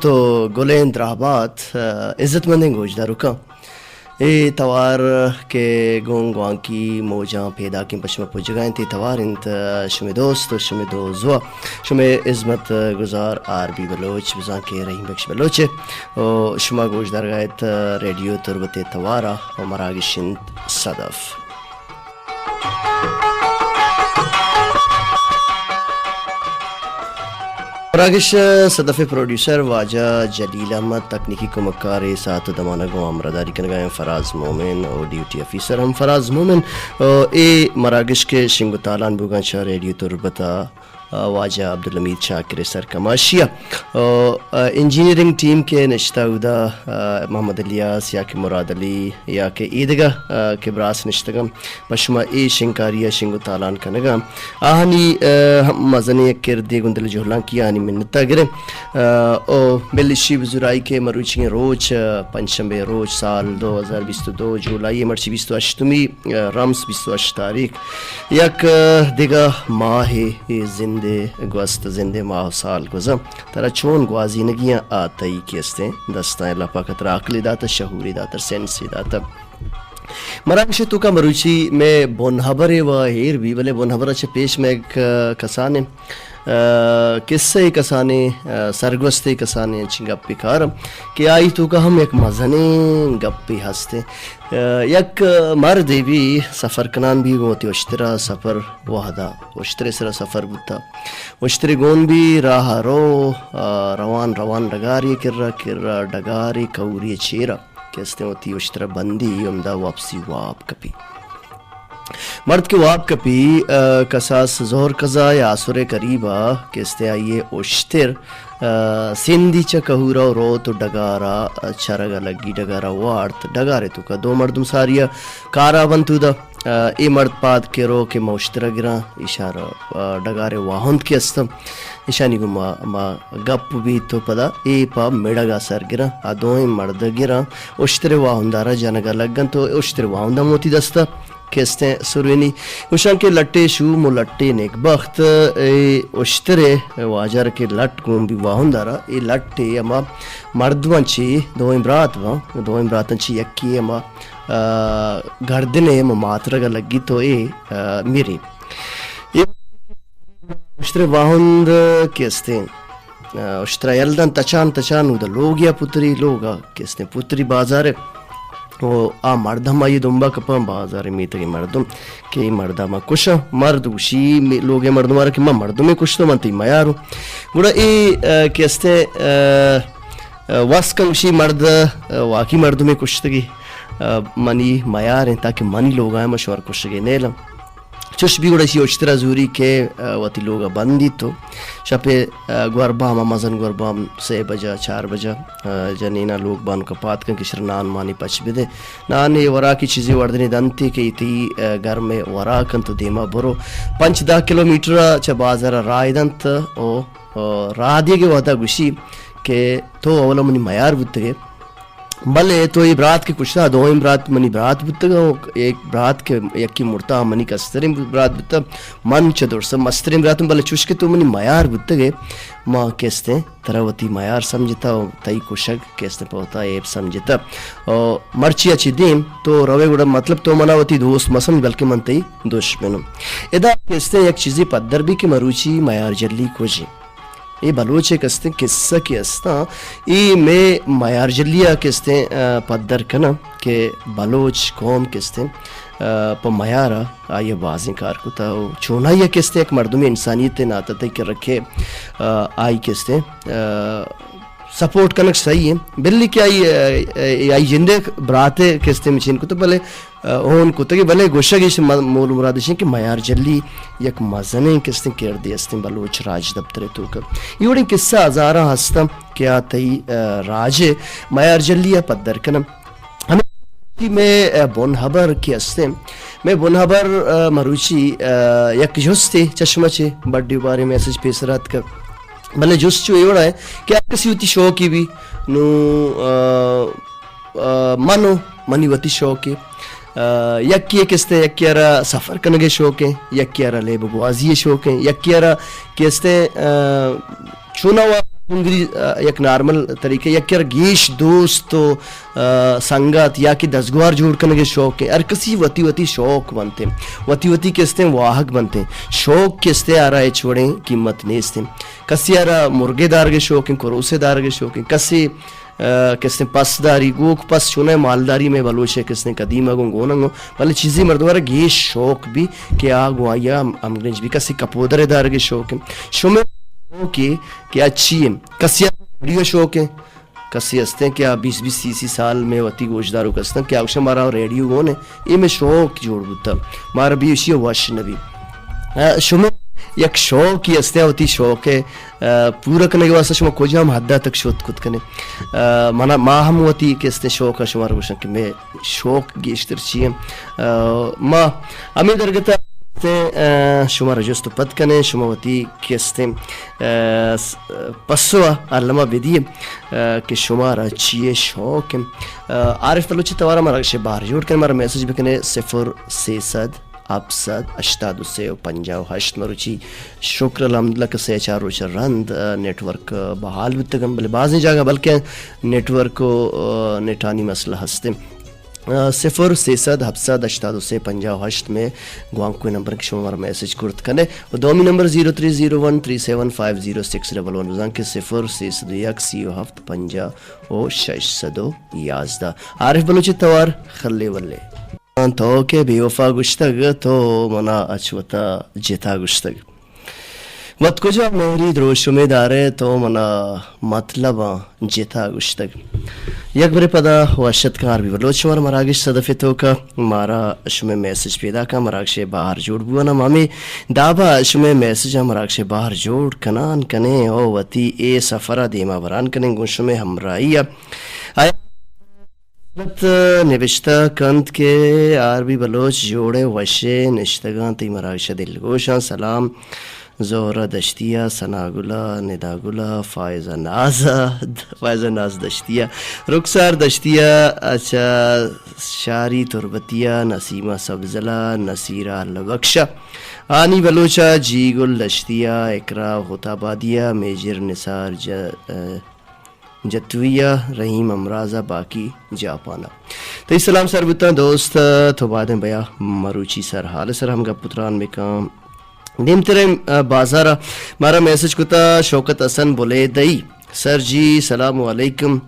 تو گلیں دراہبات، عزت مندیں گوشداروکاں، اے توار کہ گوں گوانکی موجاں پیداکیں پہ شما پجگا انت، اے توار انت شمے دوست و شمے دوزوا، شمے ہزمت گزار آر بی بلوچ، بزاں کہ رحیم بخش بلوچ ء، و شما گوشدارگا ات ریڈیو تربت ء توارا و مراگش انت صدف۔ مراگش صدف ء پروڈیوسر واجہ جلیل احمد، تکنیکی کمکار ء ساعت و دمانگ و ہمراہداری کنگا ہیں فراز مومن و ڈیوٹی آفیسر ہم فراز مومن۔ و اے مراگش کے شنگ و تالان بوگاں چہ ریڈیو تربت ء، آ، واجہ عبدالحمید شاکر ء سرکماشی ء۔ آ، آ، انجینئرنگ ٹیم کہ نشتہ اودا، آ، محمد الیاس یا کہ مراد علی یا کہ ایدگہ، آ، کہ براس نشتگاں، پہ شما اے شنگکاری ء شنگ و تالان کنگاں۔ آہانی، آ، ہم مزنیں یک کردے گوں دل جہلانکی آہانی منت ء گریں۔ آ، او بل اشی بزرائی کہ مروچیگیں روچ، آ، پنچ شنبے روچ سال دو ہزار بیست و دو جولائی ء مرچی بیست و ہشتمی، آ، رمس بیست و ہشت تاریخ۔ یک، آ، دگہ ماہے اے زندے گوست، زندے ماہ و سال گوزاں۔ ترا چون گوازینگیاں آ تئی کہ استیں دستاں؟ اللہ پاک ترا عقلے داتہ، شعورے داتہ، سینسے داتہ۔ مراگش ء توکا مروچی مئے بن ہبرے و ایر بی، بلے بن ہبر ء چہ پیش مئے یک کسانیں، آ، کسہ ء کسانیں، آ، سرگوست ء کسانیں انچیں گپے کارم کہ آئی توکا ہم یک مزنیں گپے ہستیں۔ آ، یک مردے بی سفر کنان بی گوں وتی اشترا سفر وہدا، اشترے سرا سفر بوتا۔ اشترے گون بی راہ رو، آ، روان روان ڈگارے کرا، کرا ڈگارے کوری چیرا کہ استیں وتی اشترا بندی، ہمدا واپسی واب کپی۔ مرد کہ واب کپی، آ، کساس ظہر قضا یا آسر قریبا کہ استیں آئیے اشتر، آ، سندی چہ کہورا و روت و ڈگارا، آ، چرگا لگی، ڈگارا وارت، ڈگارے توکا دو مردم ساریا کارا بنت اودا۔ آ، اے مرد پاد کہ رو کہ ما اشترا گراں، ایشارا، آ، ڈگارے واہند کہ استم، ایشانی گوں ما، ما گپ بیت و پدا اے پہ مڑگا سر گراں۔ آ دوئیں مرد گراں، اشترے واہندارا جنگا لگنت و اشترے واہند ہم وتی دستا کہ استیں سرینی۔ گوشاں کہ لٹے شوم و لٹے نیکبخت، اے اشترے واجر کہ لٹ گوں بی واہندارا، اے لٹے ہما مردماں چی دوئیں برات باں، دوئیں براتاں چی یکی ہما آ، گردن ء ہم ماترگ ء لگی تو اے، آ، میری۔ اے اشترے واہند کہ استیں، آ، اشترا یل دنت تچان تچان اودا لوگ یا پتری لوگ ء کہ استیں پتری بازار ء۔ او آ مردم آئی دمبا کپاں بازار ء میتگیں مردم کہ اے مردا ما کشاں۔ مرد گوشی می-، لوگ ء مردم آرا کہ ما مردمے کشتو من تئی میاروں۔ گڑا اے، آ، کہ استیں، آ، آ، وس کن گوشی مرد، آ، واقعی مردمے کشتگی۔ آ، منی میار انت تاکہ منی لوگا ہم شور کشگے نیلم۔ چش بی گڑا اشی اشترا زوری کہ، آ، وتی لوگا بندی تو شپے، آ، گوربام، مزن گوربام سے بجا، چار بجا، آ، جنینا لوگ بانکا پاد کن کہ شر نان مانی پچ بدے۔ نان اے وراکی چیزی وردنی دنتی کہ ایتی، آ، گرم وراک انت دیما برو۔ پنچ دہ کلومیٹر چہ بازار راہ دنت او، آ، راہ دیگے وہدا گوشی کہ تو اولا منی میار بوتگے۔ بلے تو اے برات کہ کشتا، دوئیں برات منی برات بوتگ، ایک برات کہ یکی مرتا منی کستریں برات بوتا، من چہ درسا مستریں براتم، بلے چوش کہ تو منی میار بوتگے، ما کہ استیں ترا وتی میار سمجھتا و تئی کشگ کہ استیں پہ وتا ایب سمجھتا۔ و مرچی ء چہ دیم تو روے گڑا مطلب تو منا وتی دوست مسمجھ بلکہ من تئی دشمنم۔ ادا کہ استیں یک چیزے پدر بی کہ مروچی میار جلی کجی۔ اے بلوچ ء کستیں قصہ کہ استاں، اے مئے میار جلی ء کستیں، آ، پدر کناں کہ بلوچ قوم کستیں، آ، پہ میار ء آئی ء بازیں کار کتا و چونائی ء کستیں یک مردمے انسانیت ء ناتتئی کہ رکھے، آ، آئی کستیں، آ، سپورٹ کنگ صحیح ایں۔ بلی کہ آئی، آ، آ، آئی جندے برات ء کستیں مچین کتا، بلے آ، ہون کتگی، بلے گوشگ ایش م-، مول مراد ایش کہ میار جلی یک مزنیں کستیں کردے استیں بلوچ راجدپتر ء توک۔ اے وڑیں قصہ ہزاراں ہستاں کہ آ تئی، آ، راج ء میار جلی ء پدر کنم۔ ہمے مئے، آ، بن ہبر کہ استیں، مئے بن ہبر، آ، مروچی، آ، یک جستے چشمہ چے بڈی بارے میسج پیسر اتک۔ بلے جست چو اے وڑا ہے کہ ہر کسی وتی شوقی بی، نو، آ، آ، من و منی وتی شوقے۔ آ، یکے کہ استیں، یکے ء را سفر کنگ ء شوق ایں، یکے ء را لیب گوازی ء شوق ایں، یکے ء را کہ استیں، آ، چوناوا انگری، آ، یک نارمل طریقہ، یکے ءَ را گیش دوست و، آ، سنگت یا کہ دزگوہار جوڑ کنگ ءِ شوق ایں۔ ہر کسی وتی وتی شوق بنت ایں، وتی وتی کہ استیں واہگ بنت ایں۔ شوق کہ استیں آ را ہچ وڑیں قیمت نیست ایں۔ کسی ءَ را مرگے دارگ ءِ شوق ایں، کروسے دارگ ءِ شوق ایں، کسے، آ، کہ استیں پس داری، گوک پس چونیں مالداری مئے بلوچ ءِ کہ استیں قدیم ءَ گوں گون انت، بلے چیزے مردم ءَ را گیش شوق بی کہ آ گوں آئی ءَ ہم، ہمگرنچ بی۔ کسے کپودرے دارگ ءِ شوق ایں۔ شمئے شوق ایں کہ آ چی ایں؟ کسے ءَ ریڈیو ءِ شوق ایں، کسے استیں کہ آ بیست بیست سی سی سال مئے وتی گوشداروک استن کہ آ گوشن مارا ریڈیو گون ایں، اے مئے شوق جوڑ بوتا، مارا بے ایشی ءَ وش نہ بی۔ آ، شمئے یک شوقے استیں، وتی شوق ءِ، آ، پورا کنگ ءِ واسطہ شما کجام حد ءَ تک شت کت کنے؟ آ، منا، ما ہم وتی کہ استیں شوق ءَ شمارا گوشن کہ مئے شوق گیشتر چی ایں؟ آ، ما ہمے درگت ءَ، آ، شمارا جست و پد کنیں، شما وتی کہ استیں، آ، س-، پسو ءَ الما بدیے، آ، کہ شمارا چی ءِ شوق ایں۔ آ، عارف بلوچ ءِ توار ءَ مراگش ءِ بہر جوڑ کن، مارا میسج بکنے صفر سیصد ہپت سد ہشتاد و سے و پنجاہ و ہشت۔ مروچی شکر الحمدللہ کہ سے چار روچ ءَ رند، آ، نیٹ ورک، آ، بحال بوتگ انت، بلے بازیں جاگہ بلکیں نیٹ ورک و، آ، نیٹانی مسئلہ ہست انت۔ آ، صفر سیصد ہپت سد ہشتاد و سے پنجاہ و ہشت مئے گوانکو نمبر کہ شما مارا میسج کرت کنے۔ و دومی number zero three zero one three seven five zero six double one, بزاں کہ صفر سیصد و یک سی و ہفت پنجاہ و شش سد و یازدہ۔ عارف بلوچ ءِ توار، خلے ولے۔ تو کہ بے وفا گوشتگ، تو منا اچ وتا جتا گوشتگ۔ وت کجا مہری دروشمے دارئے، تو منا مطلباں جتا گوشتگ۔ یک برے پدا وش اتک آر بی بلوچ شمار مراگش صدف ءِ توکا۔ مارا شمئے میسج پیداکاں، مراگش ءِ بہر جوڑ بوان ہم ہمے دابا شمئے میسجاں مراگش ءِ بہر جوڑ کنان کنیں او وتی اے سفر ءَ دیما بران کنیں گوں شمئے ہمراہی ءَ۔ آیا حضرت نبشتہ کنت کہ آر بی بلوچ جوڑ ئے وش ئے، نشتگاں تئی مراگش ءَ دلگوشاں۔ سلام زہرہ دشتی ءَ، ثنا گل ءَ، ندا گل ءَ، فائزہ ناز ءَ، فائزہ ناز دشتی ءَ، رخسار دشتی ءَ، اچھا، شاری تربتی ءَ، نسیمہ سبزل ءَ، نصیرہ اللہ بخش ءَ، ہانی بلوچ ءَ، جی گل دشتی ءَ، اقرا ہوت آبادی ءَ، میجر نثار ج-، جتوئی ءَ، رحیم ہمراز ءَ، باقی جاپان ءَ۔ تئی سلام سر بوتاں دوست، تو بادیں بیا مروچی سر حال ءِ سر ہم گپ و تران بکاں۔ دیمتریں، آ، بازار ءَ مارا میسج کتا شوکت حسن بلیدئی۔ سر جی سلام علیکم،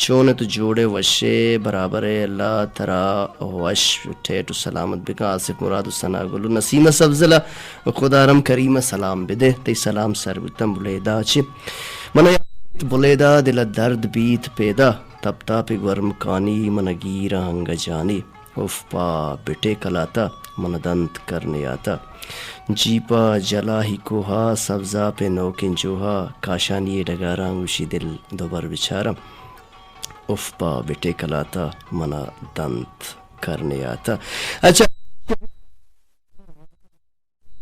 چون ئے تو جوڑ ئے وش ئے برابر ئے، اللہ ترا وش ٹیٹ و سلامت بکن۔ آصف مراد و ثنا گل و نسیمہ سبزل ءَ خدارم کریم ءَ سلام بدے۔ تئی سلام سر بوتاں بلیدہ چہ۔ من یات بلیدہ دل ءَ درد بیت پیدا، تپ تاپی گورمکانی من گیر آنگہ جانی۔ اف پا بٹے کلاتا من دنت کرنیاتا۔ جیپا جلاہی کوہا سبزا پہ نوکیں جوہا، کاشانی ڈگاراں گوشی دل دوبر بچاراں۔ اف پا بٹے کلاتا من دنت کرنیاتا۔ اچھا۔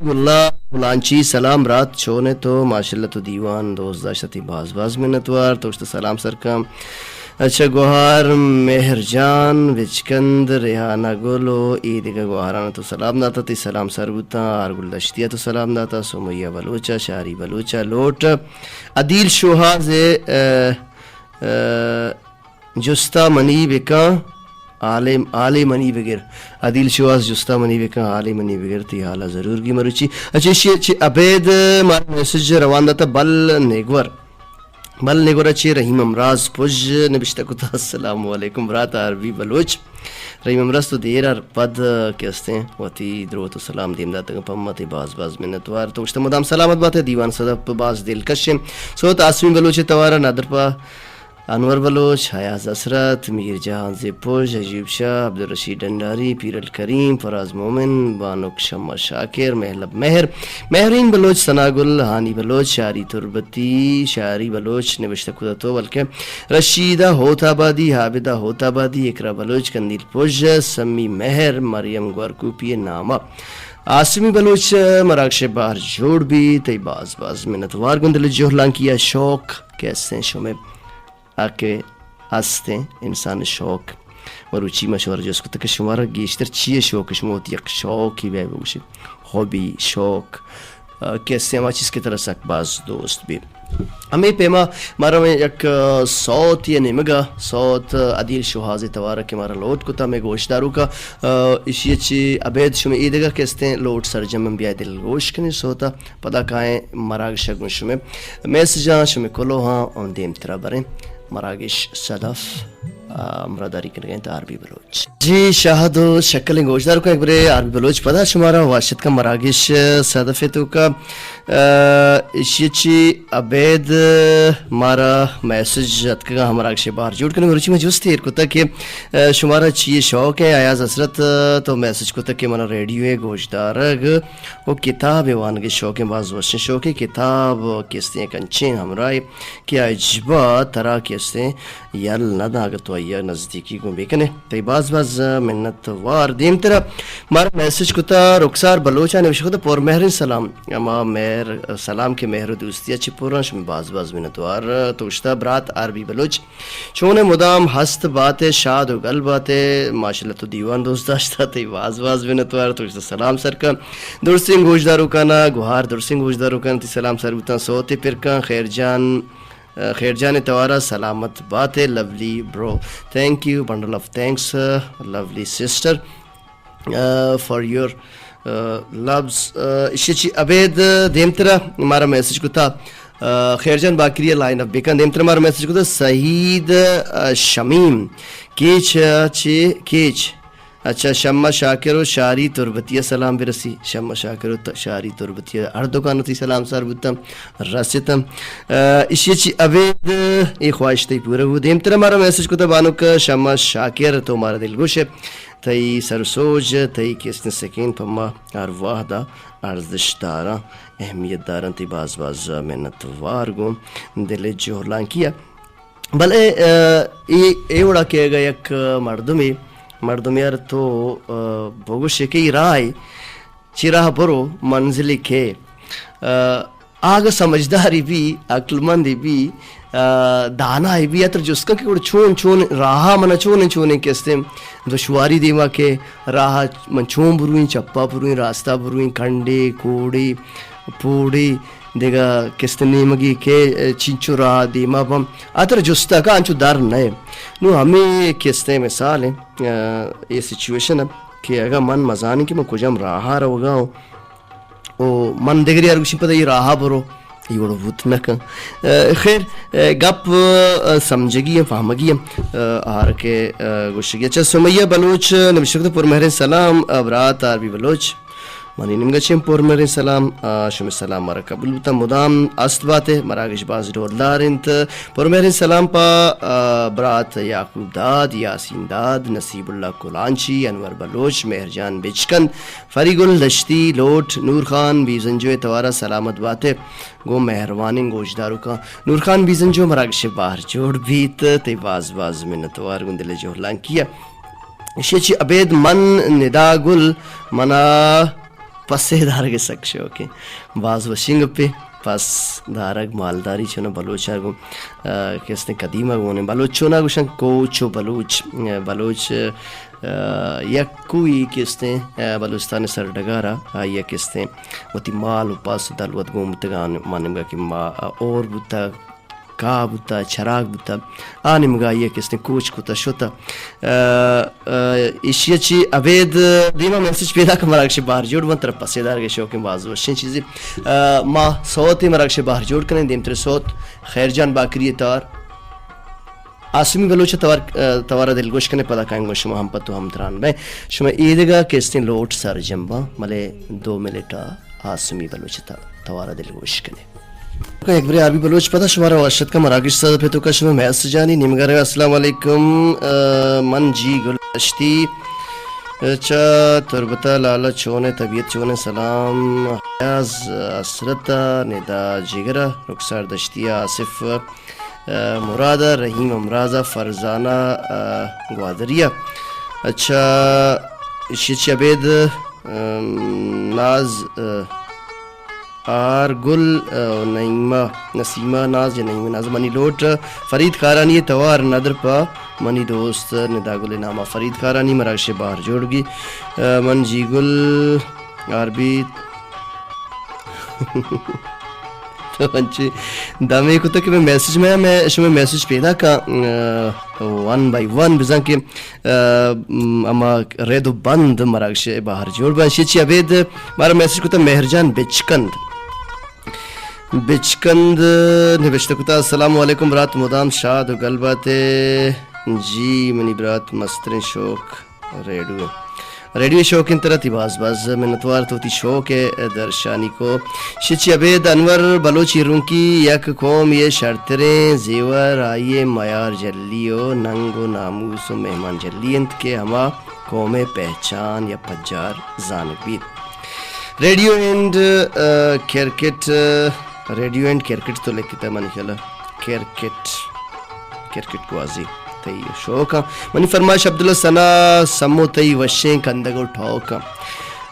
گلا بلانچی، سلام برات، چون ئے تو؟ ماشاءاللہ تو دیوان دوست داشت، تئی باز باز منتوار۔ تو اشتہ سلام سر کم۔ اچھا گوہار مہر جان، بچکند ریحانہ گل و اے دگہ گوہاران تو سلام داتا، تئی سلام سر بوتاں۔ آر گل دشتی تو سلام داتا، سمیہ بلوچا، شاری بلوچا لوٹ۔ عدیل شوہاز، اے، اے، جستا منی بکن، حالے، حالے منی بگر۔ عدیل شواز جستا منی بکن، حالے منی بگر، تئی حالا ضرور گی مروچی۔ اچھا، ایشی چہ ابید مارا میسج روان داتا بل نگور۔ بل نگور چہ رحیم امراض پژ نبشتہ کتا، السلام علیکم برات آر بی بلوچ۔ رحیم امراض تو دیر ار پد کہ استیں وتی دروت و سلام دیم داتگ پہ ما، تئی باز باز منتوار۔ تو گوشتہ مدام سلامت باتے، دیوان صدف باز دلکش ایں۔ سوت آسمی بلوچ توارا نادر پا انور بلوچ، ایاز حسرت، میر جہانزیب پژ، ایوب شاہ، عبدالرشید ڈنڈاری، پیرل کریم، فراز مومن، بانک شمع شاکر، مہلب مہر، مہرین بلوچ، ثنا گل، ہانی بلوچ، شاری تربتی، شاری بلوچ نبشتہ کتہ تو بلکہ رشیدہ ہوت آبادی، عابدہ ہوت آبادی، اقرا بلوچ، قندیل پژ، سمی مہر، مریم گورکوپی نامہ۔ آسمی بلوچ مراگش بہر جوڑ بی، تئی باز باز منتوار۔ گوں دل جہلانکی ء شوق کہ استیں شمے آ کہ استیں انسان شوق۔ مروچی ما شمارا جست کتگ کہ شمارا گیشتر چی ء شوق؟ شما وتی یک شوقی بہ بگوشے، ہابی، شوق، آ، کہ استیں ہما چیز کہ ترا سک باز دوست بی۔ ہمے پیما مارا یک، آ، سوت یا نیمگا سوت، آ، عدیل شوہازی توارا کہ مارا لوٹ کتا ہمے گوشداروکا، آ، اشی چی ابید شما ایدگا کہ استیں لوٹ سرجم بیائے دلگوش کنی سوتا، پدا کائیں مراگش گوں شما میسجاں شما کلوہاں اون دیمترا بریں مراگش صدف، آ، ہمراہداری کنگیں تا آر بی بلوچ۔ جی، شاہد و شکلیں گوشداروکاں، یک برے آر بی بلوچ پدا شمارا واشت کا مراگش صدف توکا۔ آ، اشی چی ابید مارا میسج اتکگا ہم مراگش بار جوڑ کنیں۔ مروچی میں جست ایر کتا کہ، آ، شمارا چی شوق ہے؟ ایاز حسرت، آ، تو میسج کتا کہ منا ریڈیو ہے گوشدارگ و کتاب وانگ شوق ہے، باز وشیں شوق ہے۔ کتاب کستیں کنچیں ہمراہ کہ آ اجبا ترا کستیں یل نہ داں، اگہ تو آئی ء نزدیکی گوں بہ کن ئے۔ تئی باز باز منت وار۔ دیمترا مارا میسج کتا رخسار بلوچ ء، نوشتہ کتا پر مہریں سلام۔ ہما مہر، سلام کہ مہر و دوستی ء چہ پراں، شمے باز باز منت وار۔ تو گوشتا برات آر بی بلوچ چون ئے؟ مدام ہست بات ئے، شاد و گل بات ئے۔ ماشاءاللہ تو دیوان دوست داشتا، تئی باز باز منت وار۔ تو گوشتا سلام سر کن درسیں گوشداروکانا، گوہار درسیں گوشداروکانا تئی سلام سر بوتاں۔ سوتے پر کن خیر جان، خیر جان ء توارا سلامت بات ئے لولی برو۔ Thank you, bundle of thanks, lovely sister, for your loves. اشی چی ابید دیمترا مارا میسج کتا، آ، خیر جان باکری ء لائن اپ بکن۔ دیمترا مارا میسج کتا سعید، آ، شمیم کیچ، آ، چی کیچ۔ اچھا، شمع شاکر و شاری تربتی ء سلام برسی۔ شمع شاکر و ت-، شاری تربتی ء ہر دکان تئی سلام سر بوتم، رستم۔ آ، اشی چی ابید اے خواہش تئی پورا بو۔ دیمترا مارا میسج کتا بانک شمع شاکر، تو مارا دلگوش ئے۔ تئی سر و سوج، تئی کستیں سکین پہ ما ہر وہدا ارزش داراں، اہمیت داراں۔ تئی باز باز منت وار گوں دل جہلانکی ء۔ بلے، آ، اے، اے وڑا کہ اگہ یک مردمے، مردمے ار تو، آ، بگوشے کہ اے راہ ء چی راہ برو منزلے کئے، آ، آگہ سمجھدارے بی، عقلمندے بی، آ، دانائے بی، اتر جست کن کہ گڑا چون، چون راہا منا چونیں، چونیں کہ استیں دشواری دیما کئے، راہا من چون بروئیں، چپا بروئیں، راستا بروئیں، کنڈے، کوڑے، پوڑے، دگہ کستیں نیمگے کئے، چینچو راہ دیما بم، آ ترا جستا کا انچو در نئے۔ نوں ہمے کستیں مثال ایں، آ، اے سچویشن ء کہ اگاں من مزانیں کہ من کجام راہا روگا اوں، او من دگرے ار گوشیں پدا اے راہا برو، اے وڑو بوت نہ کن۔ آ، خیر، آ، گپ، آ، سمجھگی ایں، فہمگی ایں، آ، ہر کہ، آ، گوشگی۔ اچھا، سمیہ بلوچ نوشتہ کتہ، پر مہریں سلام، آ، برات آر بی بلوچ۔ منی نیمگا چہ پر مہریں سلام، آ، شمے سلام مارا قبول بوتاں۔ مدام است بات ئے، مراگش باز ڈولدار انت۔ پر مہریں سلام پہ، آ، برات یعقوب داد، یاسین داد، نصیب اللہ کلانچی، انور بلوچ، مہرجان بچکند، فری گل دشتی، لوٹ، نور خان بیزنجو ء توارا سلامت بات ئے۔ گوں مہروانیں گوشداروکاں نور خان بیزنجو مراگش بہر جوڑ بیت، تئی باز باز منتوار گوں دل ء جہلانکی ء۔ ایشی ء چہ ابید من ندا گل منا پسے دارگ ء سک شوکیں۔ باز وشیں گپے، پس دارگ مالداری چوناں بلوچ ء گوں، آ، کہ استیں قدیم ء گون انت۔ بلوچ چوناں گوشن کوچ و بلوچ، آ، بلوچ، آ، یک کوئی کہ استیں، آ، بلوچستان ء سرڈگار ء آئی ء کہ استیں وتی مال و پس و دلوت گون بوتگ آں، ما نیمگا کہ ما، آ، اور بوتگ۔ کاہ بوتہ، چراگ بوتہ، آ نیمگا آئی ء کہ استیں کوچ کتہ شتہ۔ آ، آ، ایشی ء چہ ابید دیما میسج پیداک مراگش بہر جوڑ بنت، ترا پسے دارگ ء شوقیں باز وشیں چیزے۔ آ، ما سوتے مراگش بہر جوڑ کنیں، دیمتر سوت خیر جان باکری ء توار آسمی بلوچ ء توار، آ، توار ء دلگوش کنیں، پدا کائیں گوں شما ہم پتو ہم تران بیں۔ شما ایدگہ کہ استیں لوٹ سرجم باں، بلے دو منٹ ء آسمی بلوچ ء توار ء دلگوش کنیں۔ یک برے آر بی بلوچ پدا شمارا وش اتک مراگش صدف ء توکا شمئے میسجانی نیمگا رویں۔ السلام علیکم، آ، من جی گل دشتی، آ، چہ تربت ء، لالا چون ئے، طبیعت چون ئے؟ سلام ایاز، حسرت ء، ندا جگر ء، رخسار دشتی ء، آصف، آ، مراد ء، رحیم امراز ء، فرزانہ، آ، گوادری ء۔ اچھا، ایشی چہ ابید، آ، ناز، آ، آر گل، آ، نعیمہ، نسیمہ ناز یا نعیمہ ناز، منی لوٹ، آ، فرید کارانی ء توار ندر پہ منی دوست، آ، ندا گل ء نام ء فرید کارانی مراگش ء بہر جوڑ گی، آ، من جی گل آر بی۔ انچی دمے کتگ کہ مئے میسج، مئے، مئے شمئے میسج پیداک آں، ون بائی ون، بزاں کہ، آ، م، ہما رد و بند مراگش ء بہر جوڑ بنت۔ شی چی ابید مارا میسج کتگ مہرجان بچکند۔ بچکند نبشتہ کتگ، السلام علیکم برات، مدام شاد و گل بات ئے۔ جی منی برات، مستریں شوق ریڈیو۔ ریڈیو شوقین، ترا تئی باز باز منتوار، تو وتی شوق ء درشانی کو۔ شی چی ابید انور بلوچ ایرونکی، یک قوم یہ شرتریں زیور آئی ء میار جلی و ننگ و ناموس و مہمان جلی انت کہ ہما قوم ء پہچان یا پجار زانگ بیت۔ ریڈیو اینڈ، آ، کرکٹ، آ، ریڈیو اینڈ کرکٹ تو لکھتہ منی خیال ء۔ کرکٹ، کرکٹ گوازی تئی شوق آں۔ منی فرمائش عبداللہ ثنا سمو تئی وشیں کندگ و ٹوک آں۔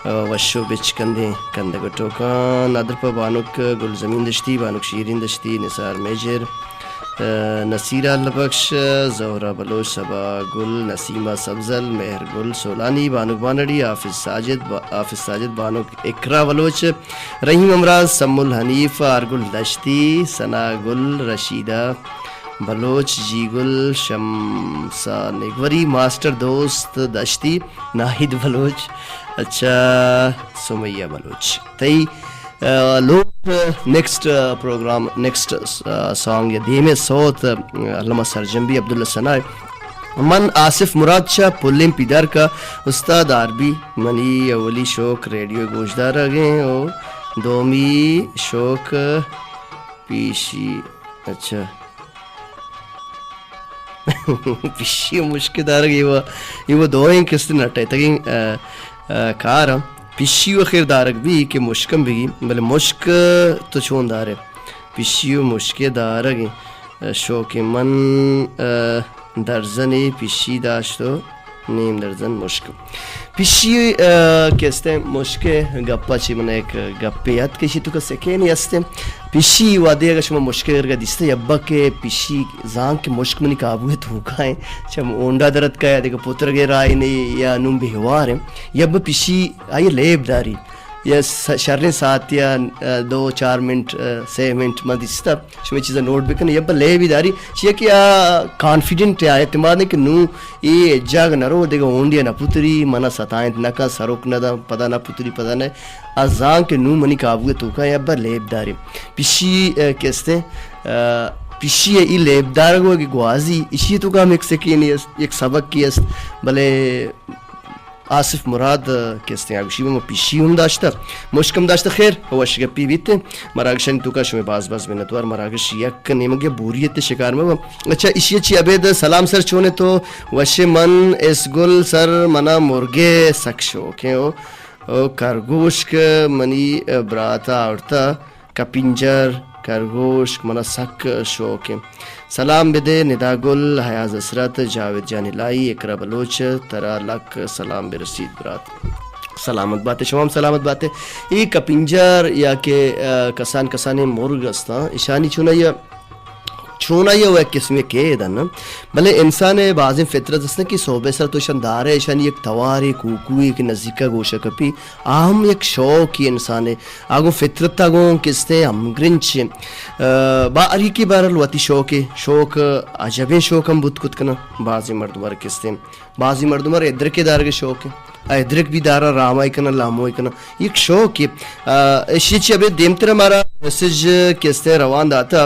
آ، وش و بچکندیں کندگ و ٹوکاں۔ نادرپا بانک گلزمین دشتی، بانک شیرین دشتی، نثار میجر، آ، نصیر اللہ بخش، زہرا بلوچ، صبا گل، نسیمہ سبزل، مہر گل سولانی، بانک بانڑی، حافظ ساجد، با-، حافظ ساجد، بانک اقرا بلوچ، رحیم عمران، سمل حنیف، آرگل دشتی، ثنا گل، رشیدہ بلوچ، جی گل، شمسا نگوری، ماسٹر دوست دشتی، ناہید بلوچ، اچھا، سمیہ بلوچ۔ تئی، آ، لوٹ، نیکسٹ، آ، پروگرام، نیکسٹ، آ، سانگ یا دیمے سوت، آ، علامہ سرجم بی عبداللہ ثنا۔ من آصف مراد چہ پلیں پیدارکا، استاد آر بی منی اولی شوق ریڈیو گوشدارگیں و دومی شوق پیشی، اچھا۔ پشی و مشک دارگ، ایوہ، ایوہ دوئیں کست نٹیتگیں، آ، آ، کار ہم۔ پشی و خیر دارگ بی کہ مشکم بگی، بلے مشک تو چون دارے؟ پشی و مشک دارگ، آ، شوق من، آ، درزنے پشی داشت و نیم درزن مشک۔ پشی، آ، کہ استیں مشک ء گپ ء چہ من ء یک گپے ات کہ ایشی توکا سکینے استیں۔ پشی وہدے اگاں شما مشک ء گرگا دیستہ، یبا کہ پشی زانگ کہ مشک منی قابو ء توکا ایں، چہ ہونڈا در اتکا یا دگہ پترگ ء راہی نے یا نوں بے ہوار ایں، یبا پشی آئی ء لیب داری یا س-، شریں ساعت یا، آ، دو چار منٹ، آ، سے منٹ من دیستہ۔ شمے چیزا نوٹ بکن، یبا لیبی داری، چیا کہ آ کانفیڈنٹ ء، آ اعتماد ء کہ نوں اے جاگہ نہ رو، دگہ ہونڈی ء نہ پتری، منا ستائنت نہ کن، سروک نہ داں، پدا نہ پتری، پدا نہ۔ آ زان کہ نوں منی قابو ء توکا، یبا لیب داری۔ پشی، آ، کہ استیں، آ، پشی ء ای لیب دارگ و گوازی، اشی ء توکا ہم یک سکینے است، یک سبقے است، بلے آصف مراد، آ، کہ استیں آ گوشی، ما پشی ہم داشتہ، مشک ہم داشتہ۔ خیر، وش گپی بیت۔ مراگشانی توکا شمے باز باز منتوار۔ مراگش یک نیمگے بوریت شکار مبا۔ اچھا، اشی چی ابید سلام سر، چونے تو؟ وش من اس گل سر، منا مرگے سک شوق ہیں۔ او، او کرگوشک منی براتا آورتا۔ کپنجر، کرگوشک، منا سک شوق انت۔ سلام بدے ندا گل، حیاز حسرت، جاوید جان الہی، اقرا بلوچ، ترا لک سلام برسیت برات۔ سلامت باتے، شما ہم سلامت باتے۔ اے کپنجر یا کہ، آ، کسان کسانیں مرگ استاں، اشانی چونایا، چونایا و یک قسمے قید انت۔ بلے انسان ء بازیں فطرت است کہ صحب ء سر تو اشان دار ء، اشانی یک توارے کوکوے کہ نزیک ء گوشہ کپی، آ ہم یک شوقے انسان ء۔ آ گوں فطرت ء گوں کستیں ہمگرنچ انت۔ آ، با ہر یکے بہرحال وتی شوقے، شوق عجبیں شوق ہم بوت کت کناں۔ بازیں مردم ہر کستیں، بازیں مردم ہر ادرکے دارگ ء شوق انت۔ آ ادرک بھی دارا رامائی کناں، لاموئی کناں۔ یک شوقے۔ آ، اشی چی ابید دیمتر ہمارا میسج کستیں روان داتا۔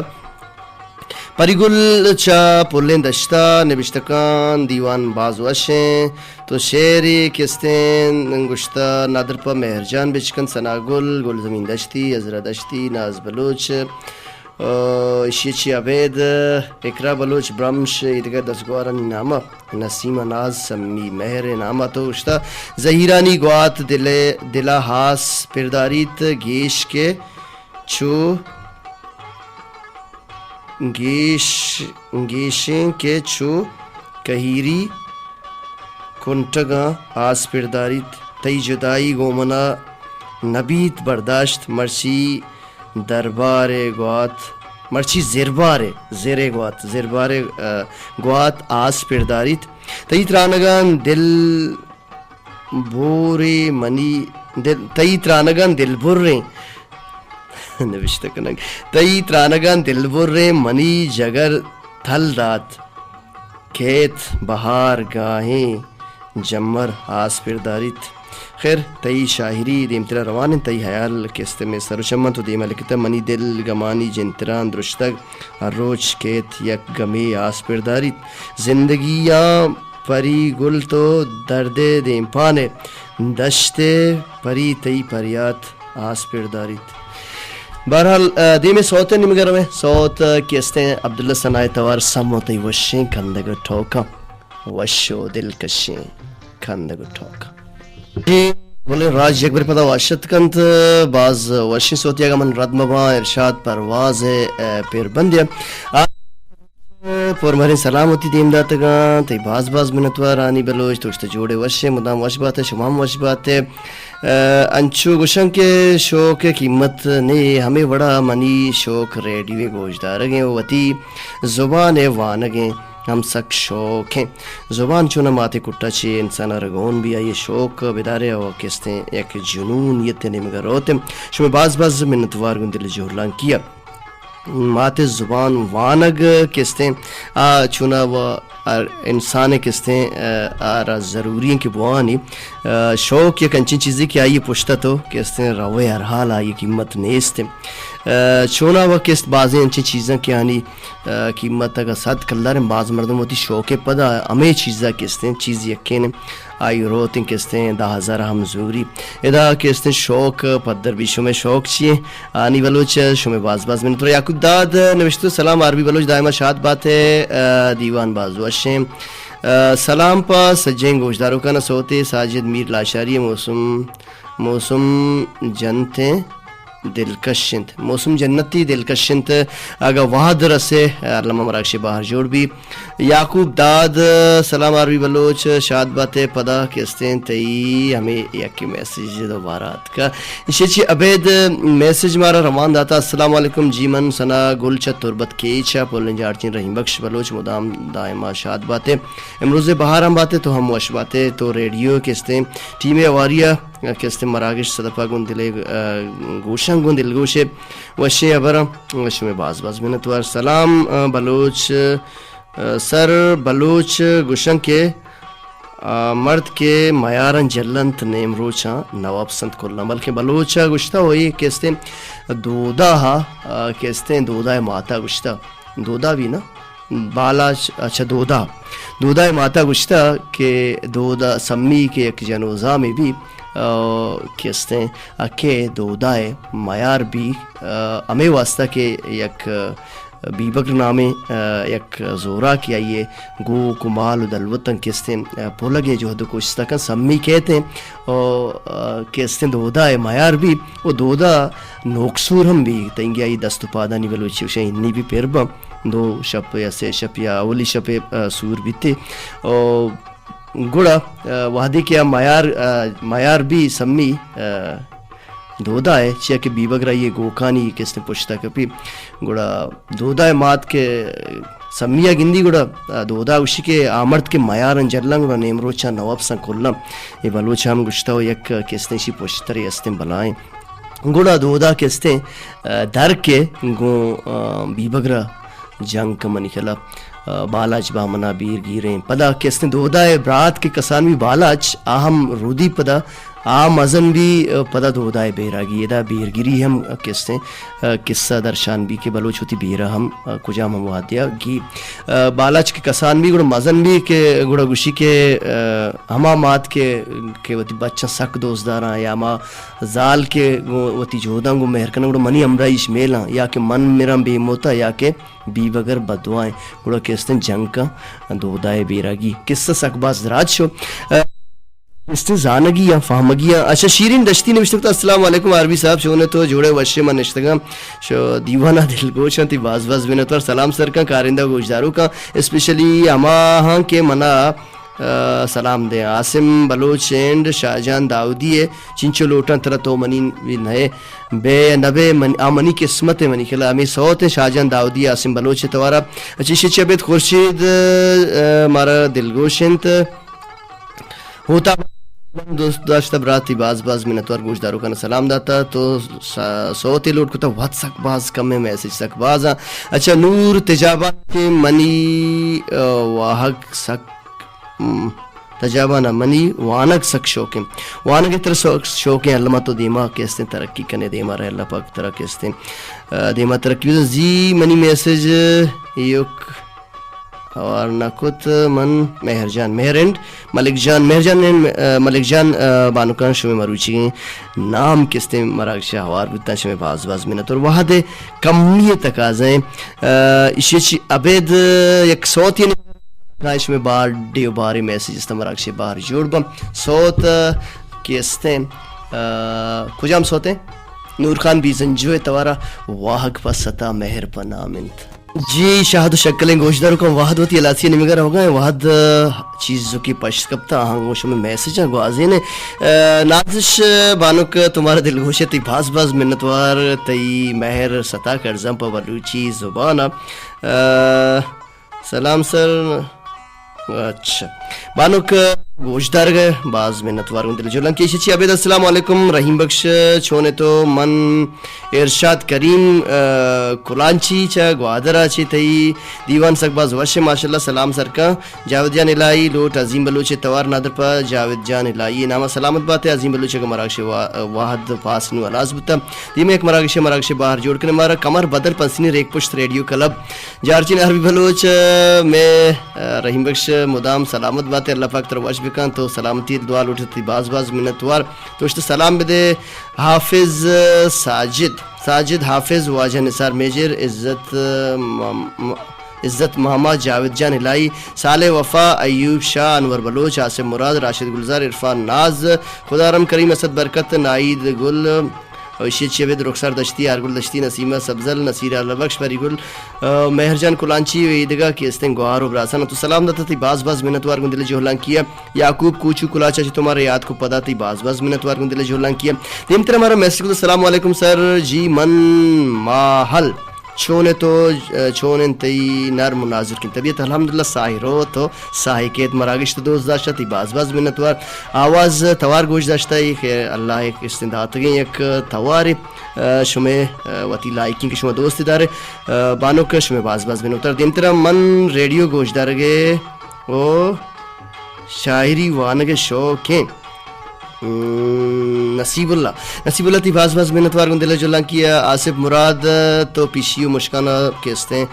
پری گل چہ پلیں دشتا نبشتہ کن، دیوان باز وش ایں۔ تو شعرے کہ استیں گوشتہ، نادر پہ مہر جان بچکن، ثنا گل، گلزمین دشتی، عذرا دشتی، ناز بلوچ، آ، ایشی چی ابید، اقرا بلوچ، برمش، ایدگہ دزگوارانی نامہ، نسیمہ ناز، سمی مہر نامہ تو گوشتہ، زہیرانی گوات دل، دلا ہاس پرداریت، گیش کہ چو گیش، گیشیں کہ چو کہیری کنٹگاں آس پرداریت، تئی جدائی گوں منا نبیت برداشت، مرچی دربارے گوات، مرچی زربارے، زرے گوات، زربارے، آ، گوات آس پرداریت، تئی ترانگاں دل بورے منی دل، تئی ترانگاں دل بریں۔ نوشتہ کنگ۔ تئی ترانگاں دلبریں منی جگر تھل دات، کیت بہار گاہیں جمر آس پر داریت۔ خیر، تئی شاعری دیمترا روان انت، تئی ہیال کہ استیں مئے سر و چماں تو دیما لکتہ، منی دل گمانی جنتراں درشتگ، ہر روچ کیت یک گمے آس پر داریت۔ زندگیاں پری گل تو دردے دیمپانے، دشتے پری تئی پریات آس پر داریت۔ بہرحال، آ، دیمے سوت ء نیمگ ء رویں۔ سوت، آ، کہ استیں عبداللہ ثناء توار سمو تئی وشیں کندگ ء ٹوکاں۔ وش و دلکشیں کندگ ء ٹوکاں۔ جی، گلیں راج یک بر پدا واشت کنت، باز وشیں سوتی اگاں من رد مباں، ارشاد پرواز ء، آ، پیر بندی ء۔ آ، پرمہریں سلام وتی دیم داتگاں، تئی باز باز منتوار ہانی بلوچ، تو اشتہ جوڑے وشے، مدام وش باتے، شما ہم وش باتے۔ آ، انچو گوشن کہ شوق ء قیمت نے، ہمے وڑا منی شوق ریڈیو ء گوشدارگیں و وتی زبان ء وانگیں ہم سک شوق ہیں۔ زبان چون ماتے کٹا چے انسان ء رگون بھی آئی ء شوق بدارے و کستیں یک جنونیت ء نیمگا روت۔ شمے باز باز منتوار گوں دل جہلانکی ء۔ مات زبان وانگ کہ استیں، آ چونا و ہر انسان کہ استیں، آ، آ را ضروری ہیں کہ بوانی، آ، شوق یک انچیں چیزے کہ آئی پشتا تو کہ استیں روے ہر حال آئی قیمت نیست۔ آ، چونا و کہ است بازیں انچیں چیزاں کہ آنی، آ، قیمت اگا صد کلدار ہیں، باز مردم وتی شوق پدا ہمیں چیزا کہ استیں چیز یکین آئی روت انت کہ استیں دہ ہزار ہم زوری۔ ادا کہ استیں شوق پدر بی۔ شمے شوق چی ہیں؟ آنی بلوچ، شمے باز باز منت۔ یعقوب داد نوشتو، سلام آر بی بلوچ، دائما شاد بات ہے، آ، دیوان باز وشیں۔ آ، سلام پا سجیں گوشداروکانا، سوتے ساجد میر لاشاری، موسم، موسم جنتیں دلکش انت۔ موسم جنتی دلکش انت۔ اگا وہد رسے، الما مراگش بہر جوڑ بی۔ یعقوب داد، سلام آر بی بلوچ، شاد باتے، پدا کہ استیں تئی ہمیں یکی میسج دوبارہ اتکا۔ ایشی چی ابید میسج مارا روان داتا، السلام علیکم جی، من ثنا گل چہ تربت کیچ ء پلیں جارچین رحیم بخش بلوچ مدام دائما شاد باتے۔ امروز بہار ہم باتے تو ہم وش باتے۔ تو ریڈیو کہ استیں ٹیم اواری ء کہ استیں مراگش صدفا گوں دلے، آ، گوشاں گوں دلگوشے وشیں ہبراں۔ شمے باز باز منتوار۔ سلام، آ، بلوچ، آ، سر بلوچ گوشاں کہ، آ، مرد کہ میاراں جلنت نیم روچاں نواب سنت کلاں، بلکہ بلوچ ء گوشتہ ہوئی کہ استیں دودا ہا، آ، کہ استیں دودا ء ماتا گوشتہ، دودا بھی نا، بالاچ، اچھا، دودا۔ دودا ء ماتا گوشتہ کہ دودا سمی کہ یک جنوزامے بی، آ، کہ استیں اکے دودا ء میار بی، آ، ہمے واسطہ کہ یک بیبگر نامیں، آ، یک زوراکے آئی ء گوک و مال و دلوتاں کہ استیں، آ، پلگ ء جہد و کوشست کن سمی کیت انت و، آ، کہ استیں دودا ء میار بی و دودا نوکسور ہم بی، تنگی آئی دست و پادانی بلوچی و شہ ہنی بی پر باں۔ دو شپ یا سے شپ یا اولی شپ ء، آ، سور بیتے۔ او گڑا، آ، وہدے کہ آ میار، آ، میار بی سمی، آ، دودا ء، چیا کہ بیبگر آئی ء گوکانی کہ استیں پشتا کپی، گڑا دودا ء مات کہ سمی ء گندی، گڑا، آ، دودا گوشی کہ آ مرد کہ میاراں جلاں، گڑا نیم روچاں نواب ساں کلاں۔ اے بلوچ ہم گوشتہ و یک کہ استیں شی پشترے استیں بلائیں۔ گڑا دودا کہ استیں، آ، در کے گوں، آ، بیبگر ء جنگ ء منی خلا، آ، بالاچ بامنا بیر گیریں۔ پدا کہ استیں دودا ء برات کہ کسان بی بالاچ، آ ہم رودی پدا آ مزن بی، آ، پدا دودا ء بیراگی۔ ادا بیرگیری ہم کہ استیں، آ، قصہ درشان بی کہ بلوچ وتی بیرا ہم، آ، کجام ہم وہدیا گی۔ آ، بالاچ کہ کسان بی گڑا مزن بی کہ گڑا گوشی کہ، آ، ہما مات کہ، کہ وتی بچاں سک دوست داراں یا ہما زال کہ گوں وتی جہداں گوں مہر کناں، گڑا منی ہمراہی اش میلاں، یا کہ من مراں بے موتا، یا کہ بیبگر بدوائیں۔ گڑا کہ استیں جنگ کن دودا ء بیراگی۔ قصہ سک باز دراج شو۔ استیں زانگی یا فہمگی یا۔ اچھا، شیرین دشتی نوشتہ کتا، السلام علیکم آر بی صاحب، چون تو؟ جوڑے وشے، من نشتگاں شو دیوانا دلگوشاں، تی باز باز منتوار۔ سلام سر کن کارندہ گوشداروکاں، اسپیشلی ہما ہاں کہ منا آ، سلام دیں۔ عاصم بلوچ اینڈ شاہجان داؤدی ء چنچو لوٹاں ترا، تو منی بھی نئے بے نبے من، آ منی قسمت ء منی خلا۔ ہمے سوت ء شاہجان داؤدی عاصم بلوچ ء توارا۔ اچھا، ایشی چہ ابید خورشید، آ، مارا دلگوش انت۔ ہوتا من دوست داشتہ برات، تئی باز باز منتوار، گوشداروکاں سلام داتا، تو س-، سوتے لوٹ کتا، وت سک باز کم ایں، میسج سک باز آں۔ اچھا، نور تجابان کہ منی، آ، واہگ سک، م، تجابان منی وانگ سک شوقیں۔ وانگ ترا سک شوقیں، الما تو دیما کہ استیں ترقی کنے، دیما رہ، اللہ پاک ترا کہ استیں، آ، دیما ترقی بزن۔ زی منی میسج ایوک ہوار نہ کت من۔ مہر جان، مہر اینڈ ملک جان، مہر جان اینڈ، آ، ملک جان، آ، بانکاں شمے مروچیگیں نام کستیں مراگش ءَ ہوار بوتاں، شمے باز باز منت اور وہد کمی تقاضا ایں۔ آ، ایشی چی ابید یک سوتی نہ شمے بار ڈیو بارے میسج است مراگش بار جوڑ بم۔ سوت، آ، کستیں، آ، کجام سوتیں؟ نور خان بیزنجو توارا واہگ پہ ستا مہر پہ نام انت۔ جی، شہد و شکلیں گوشداروکاں، وہد وتی ہلاسی ءِ نیمگ ءَ روگ ءَ ایں، وہد چیزکے پشت کپتہ، آہاں گوں شمئے میسج ءَ گوازین ایں۔ آ، نازش بانک، تو مارا دلگوش ئے، تئی باز باز منتوار، تئی مہر ستا کرزاں پہ بلوچی زبان ءَ۔ آ، سلام سر۔ اچھا۔ بانک گوشدارگ ءَ باز منتوار، گوں دل جہلانکی۔ ایشی چی ابید، السلام علیکم رحیم بخش، چون ئے تو؟ من ارشاد کریم، آ، کلانچی چہ گوادر ءَ چہ، تئی دیوان سک باز وش ایں، ماشاءاللہ۔ سلام سرکاں۔ جاوید جان الہی لوٹ عظیم بلوچ ءِ توار، نادر پہ جاوید جان الہی ءِ نام ءَ۔ سلامت بات ئے عظیم بلوچ، اگہ مراگش وا-، واہد پاس نوں ہلاس بوتہ، دیما یک مراگش، مراگش بہر جوڑ کنے مارا۔ کمر بدل پنسنی ریک پشت ریڈیو کلب۔ جارچین عربی بلوچ، آ، مئے، آ، رحیم بخش مدام سلامت بات ئے، اللہ پاک ترا وش بکن، تو سلامتی دعا لوٹ ئے، تئی باز باز منتوار۔ تو اشتہ سلام بدے حافظ ساجد، ساجد حافظ، واجہ نثار میجر، عزت، م-، م-، عزت ماما، جاوید جان الہی، صالح وفا، ایوب شاہ، انور بلوچ، آصف مراد، راشد گلزار، عرفان ناز، خدارم کریم، اسد برکت، ناہید گل، و ایشی چی ابید رخسار دشتی، آرگل دشتی، نسیمہ سبزل، نصیر اللہ بخش، پری گل، آ، مہر جان کلانچی و ایدگہ کہ استیں گوہار و براسان تو سلام داتا، تئی باز باز منتوار، گوں دل جہلانکی ءَ۔ یعقوب کوچو کلاچ ءَ چہ تو مارا یاد کو پدا، تئی باز باز منتوار، گوں دل جہلانکی ءَ۔ دیمتر ءَ مارا میسج کو، السلام علیکم سر، جی من ماہل، چون ئے تو؟ چون انت تئی نرم و نازرکیں طبیعت؟ الحمدللہ، ساہی رو تو ساہی کیت۔ مراگش تو دوست داشتہ، تئی باز باز منتوار۔ آواز توار گوش داشتہ، اے خیر اللہ ءِ استیں داتگیں یک توارے، آ، شمے، آ، وتی لائکیں کہ شما دوست دارے، آ، بانک شمے باز باز منتوار۔ دیمتر ءَ من ریڈیو گوش دارگ ءَ او شاعری وانگ ءِ شوق ایں۔ م، نصیب اللہ، نصیب اللہ تئی باز باز منتوار، گوں دل جہلانکی ءَ۔ آصف مراد، تو پیشی و مشکان ءَ کہ استیں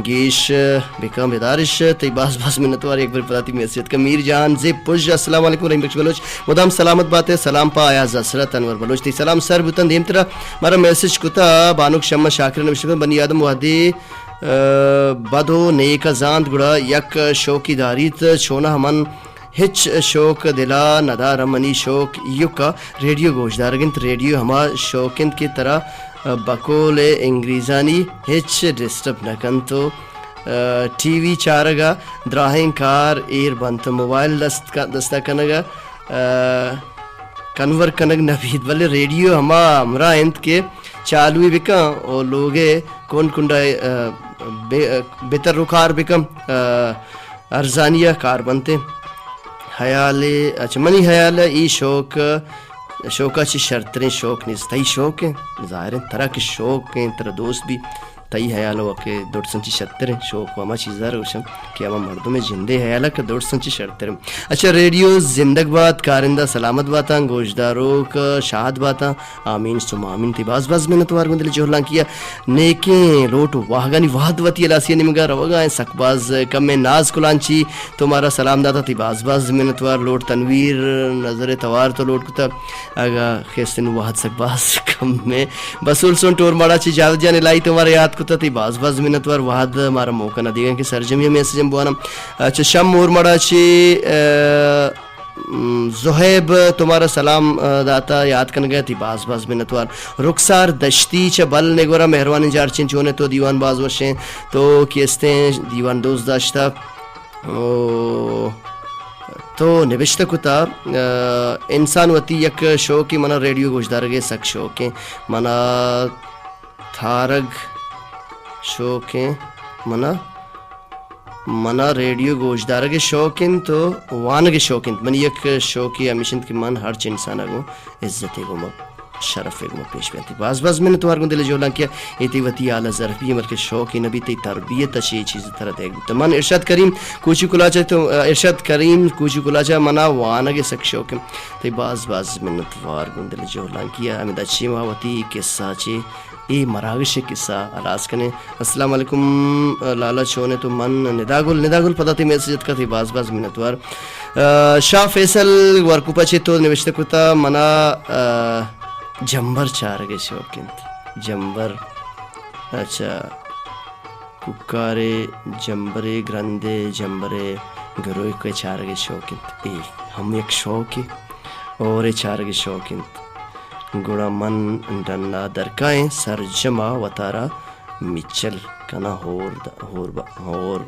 گیش بکن بدارش، تئی باز باز منتوار، یک بر پدا تئی میسج اتکہ۔ میر جان زیب پژ، السلام علیکم رحیم بخش بلوچ، مدام سلامت بات ئے، سلام پہ ایاز حسرت، انور بلوچ، تئی سلام سر بوتن۔ دیمترا مارا میسج کتا بانک شمع شاکر، نوشتہ کن، بنی آدم وہدے آ، بد و نیک ءَ زانت، گڑا یک شوقی داریت۔ چوناہا من ہچ شوق دل ءَ ندارم، منی شوق ایوک ءَ ریڈیو گوشدارگ انت۔ ریڈیو ہما شوق انت کہ ترا، آ، بقول انگریزانی ہچ ڈسٹرب نہ کنت و، آ، ٹی وی چارگ ءَ دراہیں کار ایر بنت، موبائل دست ک-، دست ءَ کنگ ءَ، آ، کنور کنگ نہ بیت، بلے ریڈیو ہما ہمراہ انت کہ چالوی بکن و لوگ ءِ کنڈ کنڈ ءَ، آ، بے-، آ، بتر و کار بکن، آ، ارزانی ءَ کار بنت۔ ہیال ءَ، اچھا، منی ہیال ءَ اے شوق، شوق ءَ چہ شرتریں شوق نیست۔ تئی شوق انت، ظاہر انت، ترا کہ شوق انت، ترا دوست بی۔ تئی ہیال ءَ کہ دڈ سنچی شرتریں شوق و ہما چیز ءَ گوشم کہ ہما مردم ءِ جند ءِ ہیال ءَ کہ دڈ سنچی شرتریں۔ اچھا، ریڈیو زندگ بات، کارندہ سلامت باتاں، گوشداروک شاد باتاں، آمین ثم آمین۔ تئی باز باز منتوار، گوں دل جہلانکی ءَ۔ نیکیں لوٹ و واہگانی وہد وتی ہلاسی ءِ نیمگ ءَ روگ ءَ ایں، سک باز کم ایں۔ ناز کلانچی تو مارا سلام داتا، تئی باز باز منتوار۔ لوٹ تنویر نظر ءِ توار تو لوٹ کتا، اگاں خیستن وہد سک باز کم ایں۔ بسول سون ٹور ماڑا چی جاوید جان الہی تو مارا یاد کتا، تئی باز باز منتوار۔ وہد مارا موقع نہ دیگا کہ سرجمی ءَ میسج ہم بوانم۔ اچھا، شم مور ماڑا چی، آ، م، زہیب تو مارا سلام، آ، داتا، یاد کنگا، تئی باز باز منتوار۔ رخسار دشتی چہ بل نگورا، مہروانیں جارچین، چون ئے تو؟ دیوان باز وشیں، تو کیستیں دیوان دوست داشتا۔ او، تو نبشتہ کتا، آ، انسان وتی یک شوقے، منا ریڈیو گوشدارگ ءِ سک شوقیں، منا تھارگ شوقیں، منا منا ریڈیو گوشدارگ ءِ شوق انت و وانگ ءِ شوق انت۔ منی یک شوقے ہمیش انت کہ من ہرچ انسان ءَ گوں عزت ءِ گوما، شرف ءِ گوما پیش بیاں۔ تئی باز باز منتوار گوں دل ءِ جہلانکی ءَ۔ اے تئی وتی اعلیٰ ظرفی انت، بلکہ شوقے نہ بیت، تئی تربیت ءَ چہ اے چیز ترا دئیگ بوتگ۔ من ارشاد کریم کوچی کلاچ ءَ تو، ارشاد کریم کوچی کلاچ ءَ، منا وانگ ءِ سک شوق انت۔ تئی باز باز منتوار گوں دل ءِ جہلانکی ءَ۔ ہمدا چہ ما وتی قصہ چہ اے مراگش ءِ قصہ ہلاس کنیں۔ السلام علیکم لالا، چون ئے تو؟ من ندا گل، ندا گل پدا تئی میسج اتکا، تئی باز باز منتوار۔ آ، شاہ فیصل ورکوپ ءَ چہ تو نوشتہ کتا، منا، آ، جمبر چارگ ءِ شوق انت۔ جمبر، اچھا، کوکارے جمبرے، گرندے جمبرے، گروک ءِ چارگ ءِ شوق انت۔ اے ہم یک شوقے، ہور ءِ چارگ ءِ شوق انت۔ گڑا من ڈنا درکائیں، سرجما وتارا مچل کناں، ہور د-، ہور ب-، ہور،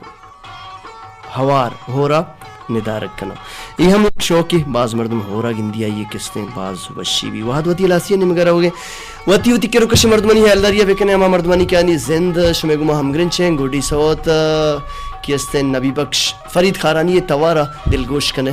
ہوار، ہورا ندارگ کناں۔ اے ہم یک شوقے، باز مردم ہورا گندی، آئی ءِ کستیں باز وشی بی۔ وہد وتی ہلاسی ءِ نیمگا روگے۔ وتی وتی کر و کش مردمانی ہیالداری ءَ بکنے، ہما مردمانی کہ آنی زند شمے گوما ہمگرنچ ایں۔ گڈی سوت، آ، کہ استیں نبی بخش فرید خارانی ءِ توارا دلگوش کنے۔